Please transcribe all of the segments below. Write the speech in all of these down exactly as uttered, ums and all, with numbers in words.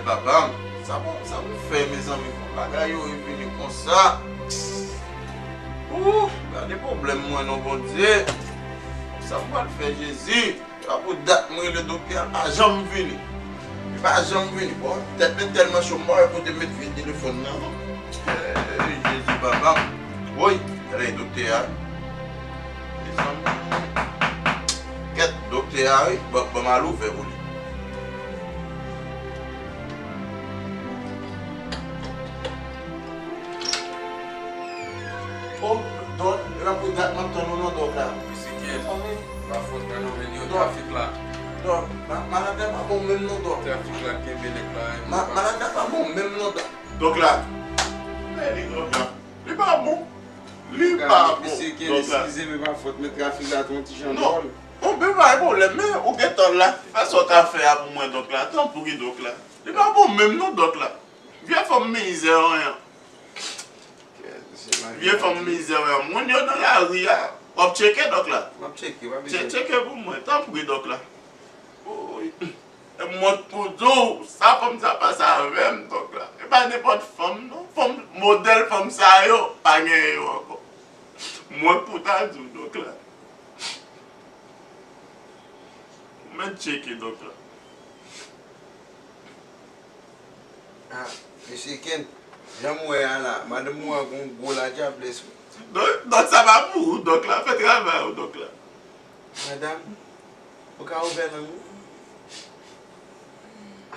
Papa m, sa pou, sa pou fè, mezanmi, pou bagay yo vini konsa. Ooh, gade pwoblèm mwen non, Bondye. Sa m pral fè, Jezi? Sa pou dat mwen rele doktè a, li pa janm vini. Li pa janm vini. Bon, tèt mwen tèlman cho, m pa wè kote m met vye telefòn nan non. Hey, Jezi, papa m. Woy, rele doktè a. Mezanmi. Kèt, doktè a, wi. Ban, ban m al ouvè pou li. Oh, dòk, epa pou dat m ap tann ou non, dòk la. Misye Ken, pa fòt mwen non, men yo trafik la. Dòk, ma-, malad la pa bon menm non, dòk. Trafik la kenbe nèg la. Ma-, malad la pa bon menm non, dòk. Dòk la. Men li, dòk la. Li pa bon. Li pa bon, dòk la. Eskize m, e pa fòt, men trafik la te yon ti jan dwòl. Non. Bon, men pa gen pwoblèm, men ou gentan la. Fè sa w ka fè a pou mwen, dòk la. Tanpri, dòk la. Li pa bon menm non, dòk la. Vye fanm mizè, anyen. Vye fanm mizè, anyen. Moun yo nan lari a. W ap tcheke, dòk la. M ap tcheke, pa bezwen. Tcheke pou mwen, tanpri, dòk la. Woy. E mwen t pou di w, sa fanm sa pase avè m, dòk la. E pa nenpòt fanm, non. Fanm, modèl fanm sa yo, pa genyen yo ankò. Mwen t pou ta di w, dòk la. Mwen tcheke, dòk la. Ah, mesye Ken, jan m wè a la, madanm ou an gon gwo ladyablès, wi. Dòk, dòk sa pa pou ou, dòk la. Fè travay ou, dòk la. Madanm, ou ka ouvè lang ou?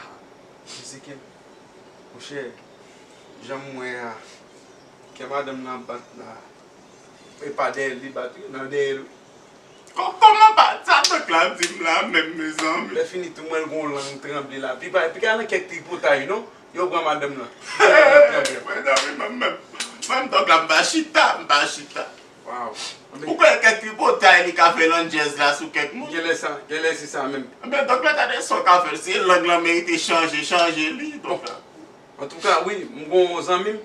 Ah, mesye Ken, monchè, jan m wè a, kè madanm nan ap bat la. E pa dèyè l li bat, wi, nan dèyè l, wi. Kò-, kòman pa sa dòk la di m la menm, mezanmi? Lè fini tou, mwen gon lang tranble la. Pi pa, pi ka nan kèk tripotay, non? Yo pran madanm nan. Pi ka nan lang tranble. Mezanmi, mwen menm, mwen menm dòk la, m pa chita, m pa chita. Waw. Ou kwè kèk tripotay li ka fè landjèz la sou kèk moun? Genlè sa, genlè se sa menm. Men dòk la, gade sa w ka fè l. Si lang lan merite chanje, chanje li, dòk la. Antouka, wi, m gon zanmi m,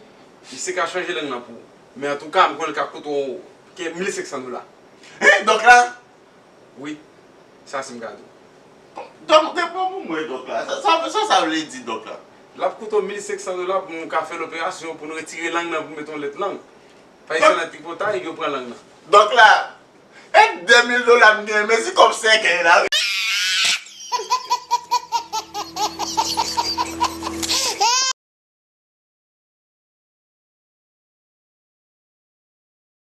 misye ka chanje lang nan pou ou. Men antouka, m konnen l ka koute w ke mil senk san dola. Hein, dòk la? Wi, sa se m ka di w. Donk, reponn pou mwen, dòk la. Sa, sa, sa, sa vle di, dòk la? L ap koute w mil senk san dola pou nou ka fè loperasyon, pou nou retire lang nan, pou mete yon lòt lang. Fè sa nan tripotay, yo pran lang nan. Dòk la, e de mil dola m genyen, men si kòb sèkèy la,